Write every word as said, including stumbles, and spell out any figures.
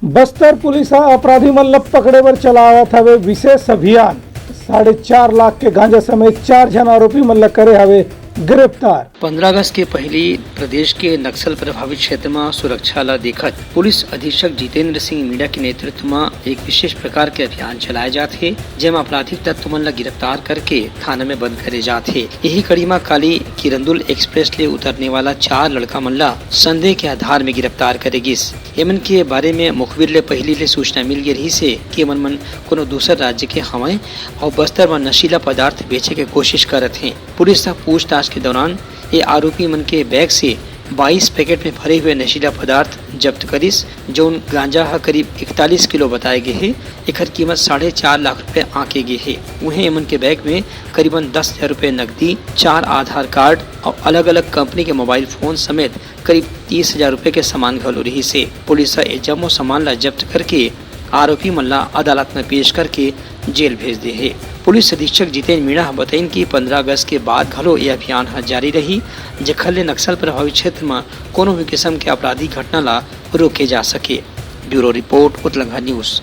Bastar police ह अपराधी मन ल पकड़े बर चलावत हवे विशेष अभियान। साढ़े चार लाख के गांजा समेत चार झन आरोपी मन ल करे हवे गिरफ्तार। पंद्रह अगस्त के पहिली प्रदेश के नक्सल प्रभावित क्षेत्र म सुरक्षा ल देखत पुलिस अधीक्षक जितेंद्र सिंह मीणा के नेतृत्व म एक विशेष प्रकार के अभियान चलाए जात हे, जेमा आपराधिक तत्व मन ल गिरफ्तार करके थाना में बंद करे जात हे। यही कड़ी म काली किरंदुल एक्सप्रेस ले उतरने वाला चार लड़का मन ल संदेह के आधार में गिरफ्तार करे गिस। एमन के बारे में मुखबिर ले पहिली ले सूचना मिल गे रहिस हे कि एमन मन कोनो दूसर राज्य के हवंय अउ बस्तर म नशीला पदार्थ बेचे के कोशिश करत हें। पुलिस ह पूछताछ के दौरान ये आरोपी मन के बैग से बाईस पैकेट में भरे हुए नशीला पदार्थ जब्त करिस, जौन गांजा ह करीब इकतालीस किलो बताए गे हे। एखर कीमत साढ़े चार लाख रुपए आंके गे हे। उहें, एमन के बैग में करीबन दस हजार रुपए नकदी, चार आधार कार्ड और अलग-अलग कंपनी के मोबाइल फोन समेत करीब तीस हजार रुपए के सामान घलो रिहिस हे। पुलिस ह ए जम्मो सामान ला जब्त करके आरोपी मन ला अदालत में पेश करके जेल भेज दे हे। पुलिस अधीक्षक जितेन मीणा ह बताइन कि पंद्रह अगस्त के बाद घलो ये अभियान ह जारी रही, जेखर ले नक्सल प्रभावित क्षेत्र म कोनो भी किस्म के आपराधिक घटना ला रोके जा सके। Bureau report, Utlangha news.